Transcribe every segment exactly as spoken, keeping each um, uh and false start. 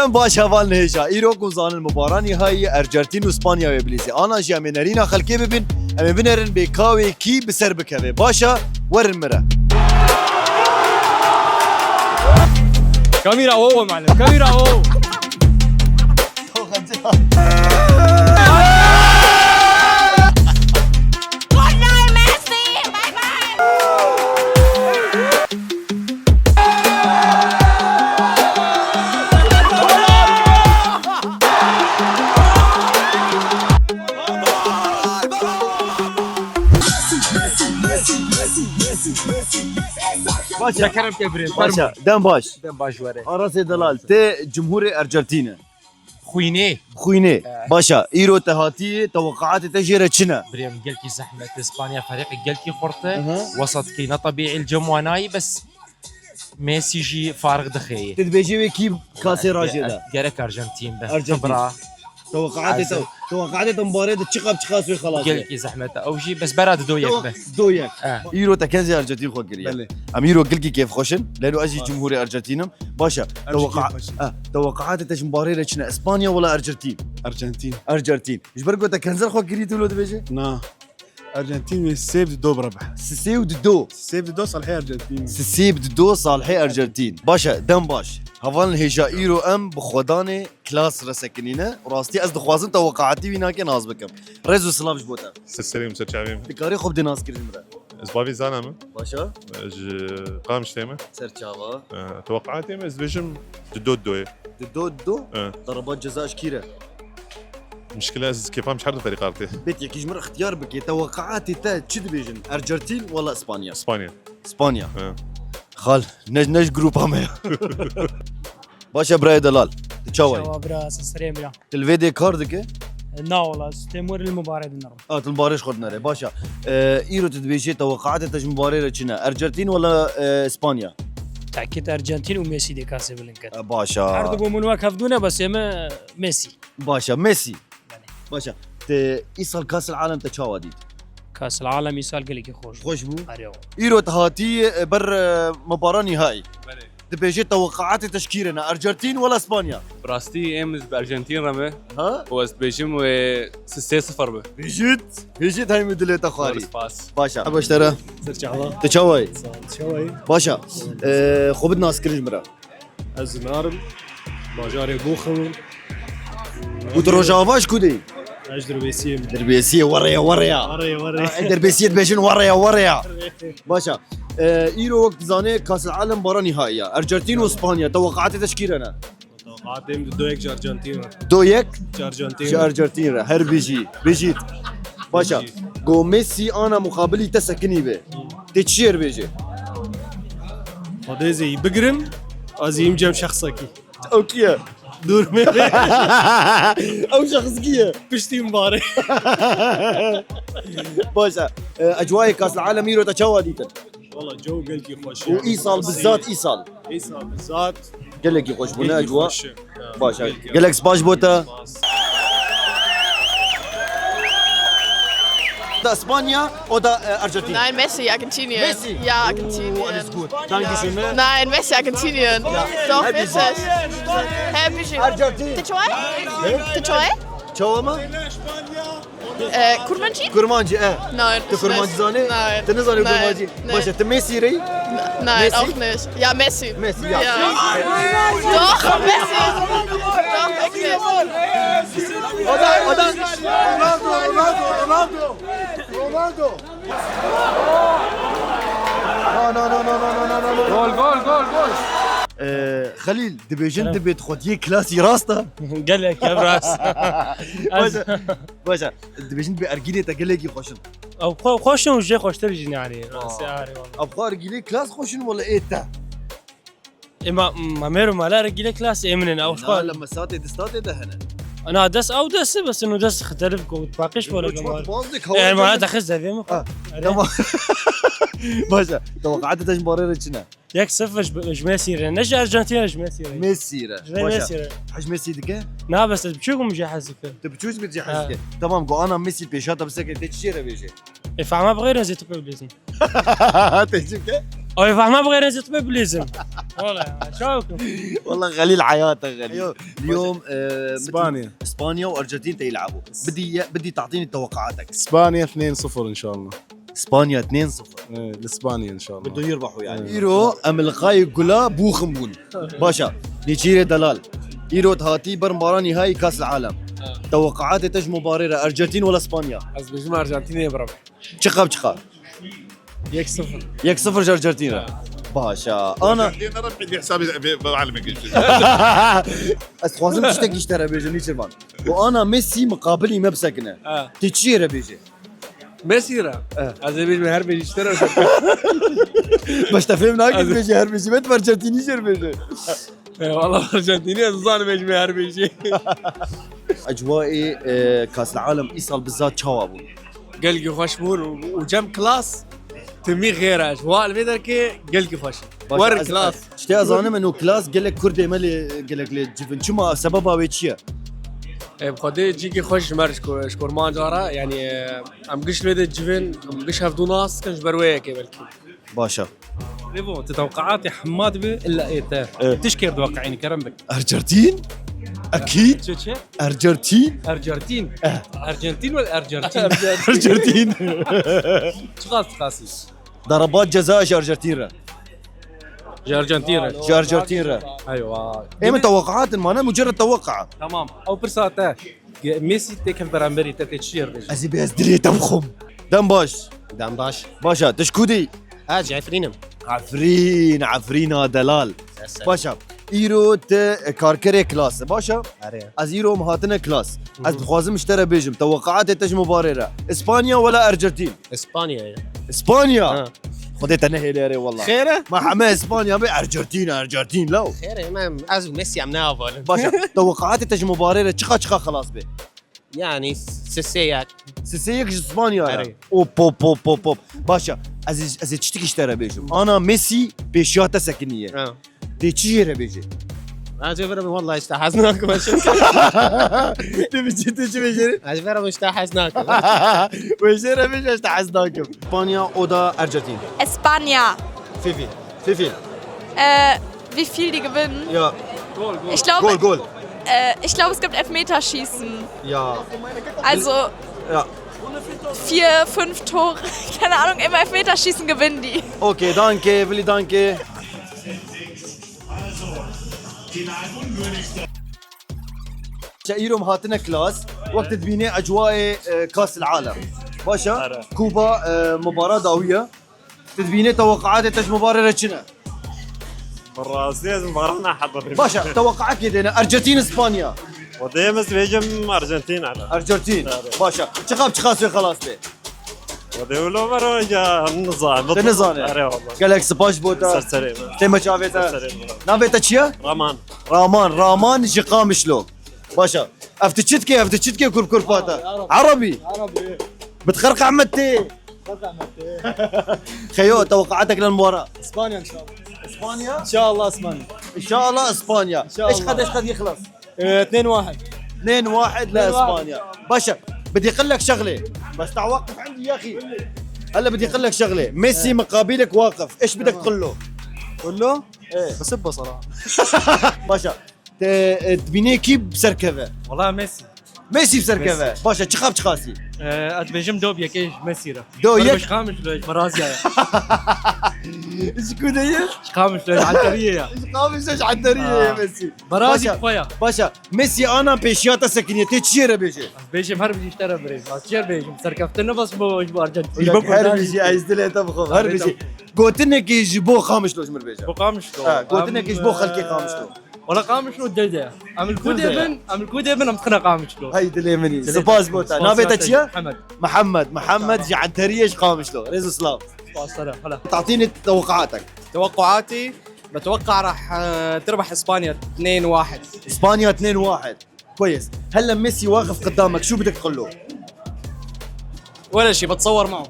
Em baş heval nihêja. Îro ku zanin mubara nîhayî Arjantin û Spanya wê bilîzê. Ana jî em ê nerîna xelkê bibin, em ê binêrin bê ka wê kî bi ser bikeve. Baş e, werin mi re. Kamera o, o, malum. Kamera o. Baş e. Kerem ke birê. Baş e. Dem baş. Dem baş were. Aras Delal, te Cumhurê Arjantinê. Xwînê. Xwînê. Eh. Baş e. Îro te hatiyê, teweqaatê te jê re çi ne? Birê min gelkî zehmet e. Spanya ferîqê gelkî xurt e. Aha. Wesat kî ne tebîî li cem wan nayî, bes Messi jî fariq dixeyê. Tu dibêjî wê kî kasê rajê de? Gerek Arjantin be. Arjantin. Xibra. Teweqaatê te, Hazır. Teweqaatê te mibarê de çiqas çiqas wê xelas be? Gelkî zehmet e. Ew jî bes bera di do yek be. Do yek. Eh. Îro te kezê Arjantin xwe kiriye. Belê. Em îro gelkî kêfxweş in. Leylo ez jî Baş. Cumhurê Arjantin im. Baş e. Em jî Teweqa-, kêfxweş in. Eh, teweqaatê te ji mibarê re çi ne? Spanya wala Arjantin? Arjantin. Arjantin. Ji ber ku te kenzel xwe kirî tu lo dibêje? Na. Arjantin wê sê bi di do bira be. Sisê û di do. Sisê bi di do salihê Arjantin. Sisê bi di do salihê Arjantin. Baş e, dem baş. Hevalên hêja, îro em bi xwedanê klas re sekinîne. Rastî ez dixwazim teweqaatî wî nake nas bikim. Rêz û silav ji bo te. Ser serê min, ser çavê min. Dikarî xwe bidî naskirin min re? Ez bavê Zana me. Baş e. Ji Qamişlê me. Ser çava. E, teweqaatê me ez dibêjim di do di do ye. Di do di do? E. Darabat ceza ji kî re? Mişkile ez kêfa min ji her du ferîqan tê. Bêt yekî ji min re ixtiyar bike. Teweqaatê te çi dibêjin? Arjantin wala Spanya? Spanya. Spanya. He. Xal, ne, ne ji grupa me ya. Baş e birayê delal. Tu çawa yî? Çawa bira, serê bira. Tu li vê dê kar dike? Na wala, ez têm wir li mibarê dinêrim. A, tu li mibarê ji xwe dinêrî. Baş e. E, îro tu dibêjî teweqaatê te ji mibarê re çi ne? Arjantin wala, e, Spanya? Tekîd Arjantin û Messi dê kasê bilind ket. E, baş e. Her du bo min wek hevdû ne, bes ê min Messi. Baş e, Messi. Belê. Baş e. Te îsal Kas el Alem te çawa dît? Kas el Alem îsal gelekî xweş bû. Xweş bû? Erê. Îro te hatî, e, ber, e, mubara nîhayî. Belê. Dibêje teweqaatê te ji kî re ne? Arjantin wala Spanya? Bi rastî em ji Arjantin re me. Ha? Û ez dibêjim wê sê sifir be. Bêjit, bêjit hey min dilê te xwarî. Zor spas. Baş e. Baş te re. Ser çava. Tu çawa yî? Sağ ol. Çawa yî? Baş e. E, xwe bid naskirin ji min re. Ez Zinar im, bajarê Boxim im. Û tu Rojava ji ku de yî? Ez ji Dirbêsiyê me. Dirbêsiyê, wereya, wereya. Wereya, wereya. Ha, e, Dirbêsiyê dibêjin wereya, wereya. Baş e. E, îro wek dizanê Kas el Alem bara nîhayî ya. Arjantin û Spanya, teweqaatê te ji kî re ne? Teweqaatê min di do yek ji Arjantin re. Do yek? Ji Arjantin re. Ji Arjantin re. Her bijî. Bijît. Baş e. Bijî. Go Messi ana muqabilî te sekinî be. Tê çi jê re bêjê? Xwedê zê yî bigirin, ez yîm cem şexsekî. Ew kî ye? Dûr me. Ew şexs kî ye? Piştî mibarê. Baş e. E, ecwayê Kas el Alem îro te çawa dîtin? Wala, cew gelkî xweş e. Û îsal bi zat îsal. Îsal bi zat. Gelekî xweş bûne, gelekî ecwa. Xweş e. Baş e. Gelek spas bo te. Da Spanya, o da, e, Arjantin. Nein, Messi, Argentinian. Messi? Ja, Argentinian. Ooh, alles gut. Dankeschön, ne? Nein, Messi, Argentinian. Ja. Doch, wirklich. Happy Argentinian. Te çawa yî? He? Te çawa yî? Çawa me? Äh, Kurmancî? Kurmancî, e. Nein. Tu Kurmancî zanî? Nein. Tu nizanî Kurmancî? Nein. Baş e, tu Messi re yî? Nein, Messi? Auch nicht. Ja, Messi. Messi, ja. Ja. Doch, Messi. Doch, wirklich. O da, o da. Ronaldo, Ronaldo, Ronaldo. Ronaldo. No, no, no. Gol, gol, gol, gol. Ee, Xelîl, dibêjin dibê xwediyê klasî rast e? Gelek ev rast. Baş e. Baş e. Dibêjin dibê ergîlê te gelekî xweş in. Ew xwe-, xweş in û jê xweştir jî, yanî. Rastî, arê wala. Ew xwe ergîlê klas xweş in wala ê te? Ê ma, ma mêr û mala ergîlê klas ê min in, ew xwe. Na, li mesatê distatê de hene. Ana des ew des, bes ino des xitelif ku paqij wala. Çuwa baz de. Ê, ma te xist devê min xwe. Ha, tamam. Baş e. Teweqaatê te ji barê re çi ne? Yek sifir ji, ji Messi re. Ne ji Arjantina, ji Messi re. Messi re. Ji Messi re. Hez Messi dike? Na, bes ez biçûk im, jê hez dike. Tu biçûk bî, jê hez dike. Tamam, go ana Messi pêşa te biseke, tê çi jê re bêjê? Ê, fehma bixêrin, zê tu pê bilêzin. Tê çi bike? Ay, fahma bixêrin zitme bilêzim. Wala, şakim. والله غليل حياتك غليل. أيوه. اليوم، آه، مثل إسبانيا. إسبانيا وأرجنتين تيلعبوا. بدي، بدي تعطيني توقعاتك. إسبانيا اثنين صفر إن شاء الله. إسبانيا اثنين صفر. إيه، لإسبانيا إن شاء الله. بدهم يربحوا يعني. إيه. Îro em li qayê gula bûxim bûn. Başa. Nêçîrê delal. Îro hatî ber mubara nîhayî Kas el Alem. Ha. Teweqaatê te ji mubarê re Arjantin wala Spanya? Ez bêjim Arjantinê birim. Çiqa bi çiqa? Yek sıfır. Yek sıfır ji Arjantin re. Başa. Ana. Arjantin re bihî hesabê be-, be-, alime geçti. Ez dixwazim tiştekî ji te re bêjim, Nîçirvan. Û ana Messi miqabilî me bisekine. Ha. Tê çiyê re bêjê? Mesî re. Eh. Ez ê bêjim her bêjî ji te re. Baş te fêm nake, ez bêjî her bêjî. Met Arjantinî jê re bêjî. E, wala Arjantinî ez zanim bêjim her bêjî. Ecwayê, e, Kas Alem îsal bi zat çawa bû? Gelkî xweş bûn û, û cem klas timî xêr e. Wa li vê derkê gelkî xweş. Baş, wer ez, klas. Tiştê ez zanim, eno klas gelek Kurdê me lê, gelek lê civin. Çima, sebeba wê çi ye? E, bi Xwedê cîkî xweş ji me re, ji ko-, ji kormanca re, yanî, e, em giş lê de civin, em giş hevdû nas dikin ji ber wê yekê belkî. Başa. Levo, tu tewqeatê hema dibe illa ê te. Evet. Tişkê re diweqeînî kerem bik. Arjantin? Ekîd. Çi, çi? Arjantin? Arjantin. Eh. Arjantin wala Arjantin? Arjantin. Çiqas, çiqasî? Darabat ceza ji Arjantin re. Ji Arjantin re. Ji Arjantin re. Eywa. Ê min tewqeatin mane, mucerred tewqea. Tamam. Ew pirsa te. Mesî têkeve beramberî te, tê çi jê re bêjî? Ez ê bê ez dilê te bixwim. Dem baş. Dem baş. Başa, tu ji ku dî? Ez ji Efrîn im. Efrîn, Efrîna delal. Ses, ses. Başa, îro tu karkerê klas î, başa? Erê. Ez îro em hatine klas. Hı hı. Ez dixwazim ji te re bêjim, tewqeatê te ji mubarê re. Îspanya wala Arjantin? Îspanya ye. Îspanya? Ha. Xwedê te nehêle erê wela. Xêr e? Ma heme Îspanya be, Arjantin, Arjantin law. Xêr e, em, ez û Mesî em neavalin. Başa, tewqeatê te ji mubarê re çiqa çiqa xilas be? Yani, sisê yek. Sisê yek ji Spanya re. Erê. Op, op, op, op, op. Başa, ez ê, ez ê tiştekî ji te re bêjim. Ana Mesî pêşiya te sekiniye. Ha. Tê çi jê re bêjê? Ez ê birim, wallahî ji te hez nakim ez. Tê bi çi, tê çi bêjê? Ez ê birim, ji te hez nakim. Wê jê re bêje, ji te hez nakim. Spanya oda Arjantin. Espanya. Fifi. Fifi. Äh, wie viel die gewinnen? Ja. Ich glaube, Goal, Goal. Äh, ich glaube, es gibt Elfmeterschießen. Ja. Also, ja. Vier, fünf Tore, keine Ahnung, im Elfmeterschießen gewinnen die. Okay, danke, Willi, danke. Îro em hatine klas, wek tu dibînê ecwayê, e, Kas el Alem. Başa? Ara. Kuba, e, mubara dawiya. Tu dibînê tewqeatê te ji mubarê re çi ne? Bi rastî ez mubara nehedibînim. Başa, tewqeatê te ne? Arjantin, Spanya. Xwedê em ez dibêjim Arjantin, ara. Arjantin. Ara. Başa. Çiqa bi çiqa wê xelas be? Xwedê wilo bero ya, em nizanim. Te nizane? Erê, wala. Gelek spas bo te. Ser serê me. Tê me çavê te. Ser serê me. Navê te çi ye? Raman. Raman, Raman ji Qamişlo. Başa. Ev tu çi dikê, ev tu çi dikê kurp kurpata? Erebî. Erebî. Bit xerq Ehmed tê. Xerq Ehmed tê. Xeyo, tewqeatek lil mubara. Spanya inşallah. Spanya? İnşallah Spanya. İnşallah Spanya. İnşallah. Eş qed, eş qed yixlas? Ee, اثنين واحد. اثنين واحد لإسبانيا. Başa. Bidî qillek şexlê. Bes ta waqif endî yaxî. Hela bidî qillek şexlê. Mesî muqabilek waqif. Eş bidek qillo. Qillo? Ee. Bes bes ara. Başa. Te, e, dibînê kî bi ser keve? Wala Mesî. Mesî bi ser keve. Mesî. Başa, çiqa bi çiqasî? E, ez dibêjim do bi yekê ji Mesî re. Do yek. Ji Qamişlo, ji Merazya ye. Ji ku de ye? Ji Qamişlo, ji Enteriyê ye. Ji Qamişlo, ji Enteriyê ye Mesî. Merazî xwe ye. Başa, Mesî ana pêşiya te sekiniye, tê çiyê re bêjê? Ez bêjim her bijî ji te re birêz. Ez çi re bêjim? Serkeftin ne bas bo, ji bo Arjantin. Her bijî, ez dilê te bixwim, her bijî. Gotinekî ji bo Qamişlo ji min bêje. Bo Qamişlo. Ha, gotinekî ji bo xelkê Qamişlo. Wala Qamişlo dil de. Em li ku dê bin, em li ku dê bin, em dixine Qamişlo. Hey dilê min î. Spas bo te. Navê te çi ye? Mihemed. Mihemed, Mihemed ji Enteriyê ji Qamişlo. Rêz û silav. Spas te re. Hala. تعطيني توقعاتك. توقعاتي، بتوقع راح، آه، تربح إسبانيا اثنين واحد. إسبانيا اثنين واحد. كويس. هلا ميسي واقف قدامك، شو بدك تقول له؟ ولا شي، بتصور معه.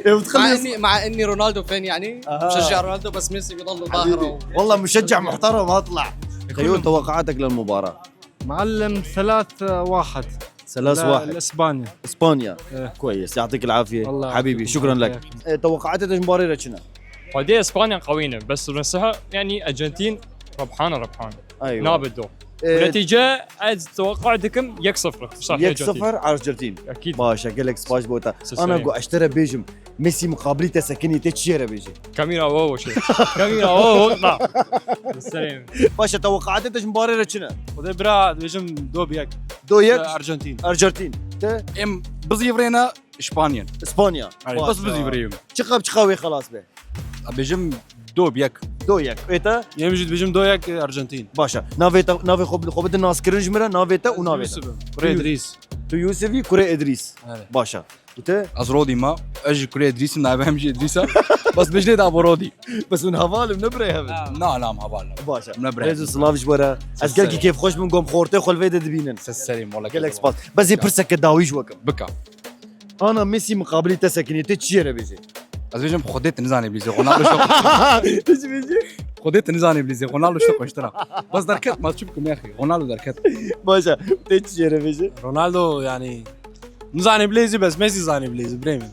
إيه، بتخلص. مع إني، مع إني رونالدو فان يعني، أها. بشجع رونالدو، بس ميسي بيضل ظاهرة حبيبي. و- والله مشجع محترم، اطلع. خيو، توقعاتك للمباراة؟ معلم، ثلاثة واحد. ثلاثة واحد. لإسبانيا. إسبانيا. إيه. كويس، يعطيك العافية. الله حبيبي، يعطيكم شكرًا لك. العافية. إيه، توقعاتك للمباراة شنو؟ Xwedê Spanya qewî ne, bes Fransa, yanî Arjantin rebhan rebhan. Eywa. Nabe do. Ee, Netîce ez teweqqa dikim yek sıfır. Sahi Arjantin. Yek sıfır Arjantin. Ekîd. Baş e, gelek spas bo te. Ana go ez te re bêjim. Mesî muqabilî te sekinî tê çiyê re bêjî? Kamîra wo weşe. Kamîra wo wexta. Serê min. Baş e, teweqaatê te ji mibarê re çi ne? Xwedê bira dibêjim do bir yek. Do yek? Arjantin. Arjantin. Te? Em bizîvirêne Spanya. Spanya. Baş e. Bes bizîvirêyim. Çiqab çiqa wê xelas be? Dibêjim do bir yek. Do yek. Ê te? Em jî dibêjim do yek Arjantin. Baş e. Navê te, navê xwe bi-, xwe bidin naskirin ji min re, navê te û navê te. Yusuf. Kurê Yusuf. Idris. Tu Yusufî, kurê Idris. Evet. Baş e. Û te? Ez Rodî me. Ez jî kurê Idrîs im, navê em jî Idrîs e. Bes bijnê da bo Rodî. Bes hûn heval in, ne birayê hev in? Na, na, em heval ne. Baş e. Ne birayê. Rêz û silav ji bo re. Ez gelkî kêfxweş bûm, gom xortê xwe li vê de dibînin. Ser serê min, wala gelek spas. Bes ê pirseke dawî ji we kim. Bika. Ana Mesî miqabilî te sekinî, tê çiyê re bêjê? Ez bêjim Xwedê tu nizanî bilîzê, Ronaldo ji te xweştir. Tê çi bêjî? Xwedê tu nizanî bilîzê, Ronaldo ji te xweştir e. Bes derket, ma çi bikim ya xî? Ronaldo derket. Baş e. Tê çiyê re bêjê? Ronaldo, yanî, nizanî bilêzî, bes Mesî zanî bilêzî, birê min.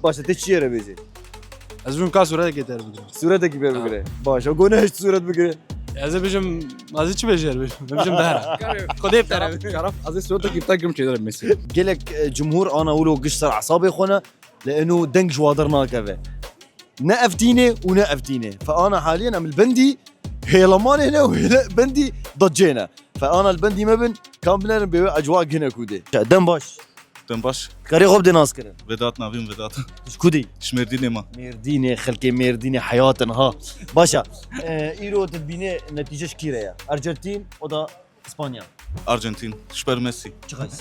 Baş e, tê çiyê re bêjî? Ez bim ka sûretekê te re bigrim. Sûretekî pê bigire. Baş e, go nehişt sûret bigire. Ez ê bêjim, ez ê çi bêjim, bêjim, bêjim dehra. Xwedê bi te re. Şeref, ez ê sûretekî bi te girim çêdere Mesî. Gelek, e, cumhur ana wilo giş ser esabê xwe ne, lê eno deng ji wa dernakeve. Ne ev tînê û ne ev tînê. Fe ana haliyen em li bendî hêlemanê ne û hêle bendî dacê ne. Fe ana li bendî me bin, kam binerin bê wê ecwa gine kûdê. Dem baş. Dem baş. Karê xwe bidê nas kirin. Vedat navîm Vedat. Ji kudî? Ji Mêrdînê ma. Mêrdînê, xelkê Mêrdînê heyat in ha. Baş e. E, îro tu dibînê netîce ji kî re ye? Arjantin, o da Spanya. Arjantin. Ji ber Messi. Çiqas?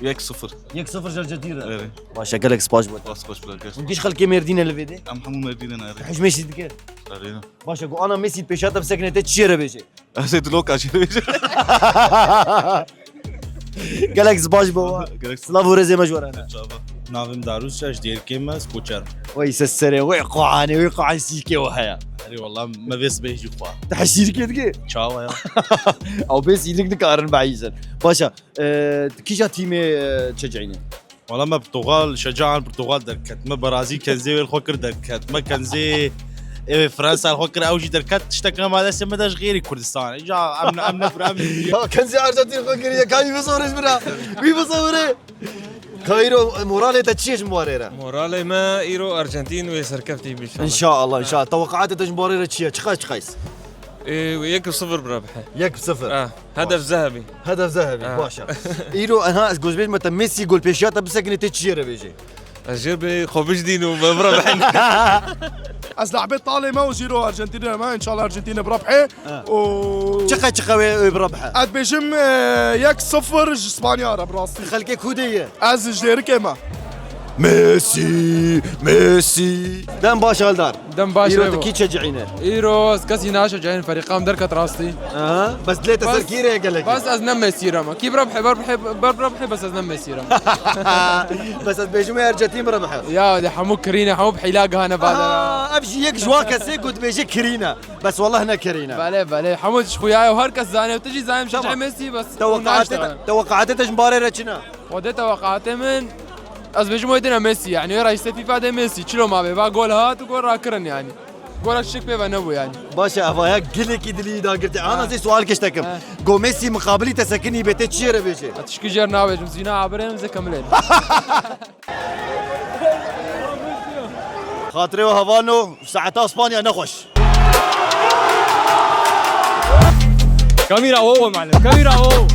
Yek sıfır. Yek sıfır ji Arjantin re? Evet. Baş e, gelek spas bo te. Spas, spas, gelek. Hûn giş xelkê Mêrdînê li vê de? Em hemû Mêrdînê ne, evet. Hej Mesî dike? Evet. Baş e, go ana Mesî pêşa te bisekine, te çiyê re bêjê? Ez ê diloka jê bêjim. Gelek spas bo. Gelek spas. Silav û rêzê me ji we re ne. Çava. Navim Darûs e, ji Dêrikê me, ez koçer. Wey se serê, wey qoanê, wey qoan sîrkê we heye. Erê, wela me vê sibê jî xwe. Te hesîrkê dike? Çawa ya? Ew bê sîlik dikarin behîzin. Baş e, e, tu kîja tîmê, e, çeceyînî? Wala me Portugal, şeca an Portugal derket. Me Brazîl kenzê wê li xwe kir derket. Me kenzê, ê, Fransa li xwe kir, ew jî derket. Tiştek nema destê me de ji xêrî Kurdistan. Îca em, em ne, em ne. Ya kenzê Arjantin xwe kiriye, ka wî bisewre ji min re. Wî bisewre. Ka îro moralê te çi ye ji mibarê re? Moralê me îro Arjantin wê serkeftî bî, inşallah. İnşallah, inşallah. Teweqaatê te ji mibarê re çi ye? Çiqas, çiqas? Ee, yek sıfır bi Rebhe. Yek sıfır. Ha, hedef zehebi. Hedef zehebi, baş e. Îro, aha, ez gozbêj me te Messi golpêşiya te bisekine, tê çiyê re bêjê? Ez jê bê xwe bijdîn û me bi Rebhe. Ez lahbê talê me û jîro Arjantinê me, inşallah Arjantinê bi Rebhe. Ha. Û çiqe, çiqe wê, wê bi Rebhe? Ez bêjim, e, yek sıfır ji Spanya re bi rastî. Xelkê kudê ye? Ez ji Dêrikê me. Messi, Messi. Dem baş Eldar. Dem baş. Îro tu kî çecihîne? Îro ez kesî naşecihîn, ferîqa min derket rastî. Aha, bes dilê te ser kî re gelek? Bes ez ne Mesî re me. Kî bi Rebhe, bi Rebhe, bi Rebhe, bes ez ne Mesî re me. Bes ez bêjim wê Arjantin bi Rebhe. Ya, de hemû kirîne, hemû bi hîla gihane badera. Aha, ev jî yek ji wan kesê ku dibêje kirîne. Bes wallah ne kirîne. Belê, belê. Hemû ji xuya ye û her kes zane û tu jî zane, tamam. Mesî bes. Teweqaatê te, teweqaatê te ji mibarê re çi ne? Xwedê teweqaatê min, ez bêjim wê dine Messi, yani wê rayîsê FIFA de Messi, çilo ma bê, va gol hat û gol rakirin yani. Gola çiçek pê ve nebû yani. Baş e, eva ya gelekî dilî dagirtî. Ana zê sual kiştekim. Go Messi muqabilî te sekinî bê, tê çiyê re bêjê? Tişkî jêr nabêjim, zîna abirê min zê kemilê. Xatirê we hevalno, saeta Spanya nexweş. Kamîra wo, wo, malum, kamîra wo.